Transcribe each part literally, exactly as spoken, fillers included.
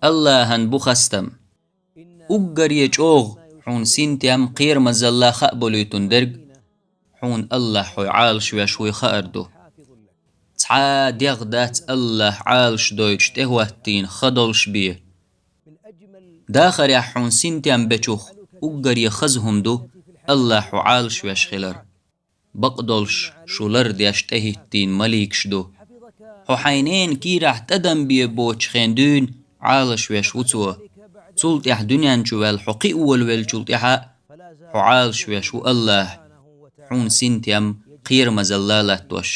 Аллахьан бу хастам. Уггаре чӀогӀа хьуна синтем, кхерамазалла хаа болуьйтун дерг, хьуна Аллахь хьо Ӏалашвеш вуй хаар ду. Цхьа дегӀ дац Аллахь Ӏалашдойтуш тӀехӀоттийна ха долуш бен. Дахарехь хьуна синтем бечух уггаре хаза хӀума ду Аллахь хьо Ӏалашвеш хилар. Бакъдолуш шу лардеш тӀехӀиттийна маликаш ду. Хьо хьайн ненан кийрахь тӀадам бен боцучу хенахь дуьйна Ӏалашвеш ву Цо. Цул тӀаьхьа дуьнен чу ваьлла хьо кхиа волавеллачул тӀаьхьа а хьо Ӏалашвеш ву Аллахь, хьуна синтем, кхерамазалла латтош.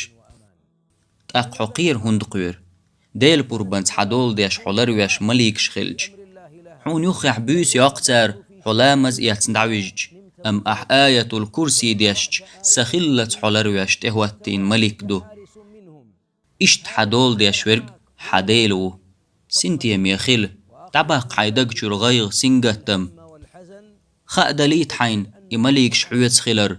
ТӀаккха хьо кхера хӀунда кхоьру? Делан пурбанца хьан дола деш хьо ларвеш маликаш хилча. Хьуна юххехь буьйса йоккху цара, хьо ламаз эцна дӀавижча, амма ахь Аятул-Курси дешча, са хиллалц хьо ларвеш тӀехӀоттийна малик ду. Иштта хьан дола деш верг хьан Дела ву. Синтеме хила, дӀабаккха хьайн даг чуьра гӀайгӀа, сингаттам. Хаа далийта хьайна и маликаш хьоьца хилар,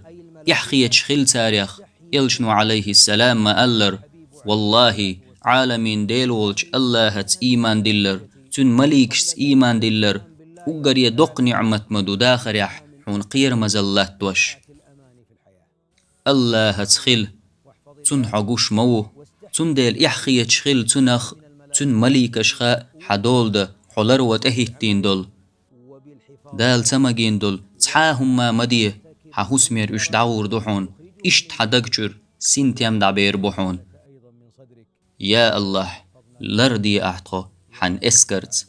эхь хеташ хила царех, Элчано, Ӏалайхиссалам, ма-аллара: «Валлахьи, Ӏаламийн Дела волчу Аллахьаца ийман диллар, Цуьнан маликашца ийман диллар уггаре доккха ниӀмат ма ду дахарехь хьуна кхерамазалла латтош». Аллахьаца хила, Цунна хьо гуш ма ву, цундела эхь хеташ хила Цунах, Цуьнан маликашха хьан дола дан, хьо ларван тӀехӀиттийна долу. Дала ца магийна долу цхьа а хӀумма ма де, хьан хӀусамера уьш дӀагӀур ду хьуна, иштта хьан даг чуьра синтем дӀабер бу хьуна. Я Аллахь, ларде ахь тхо хьан эскарца,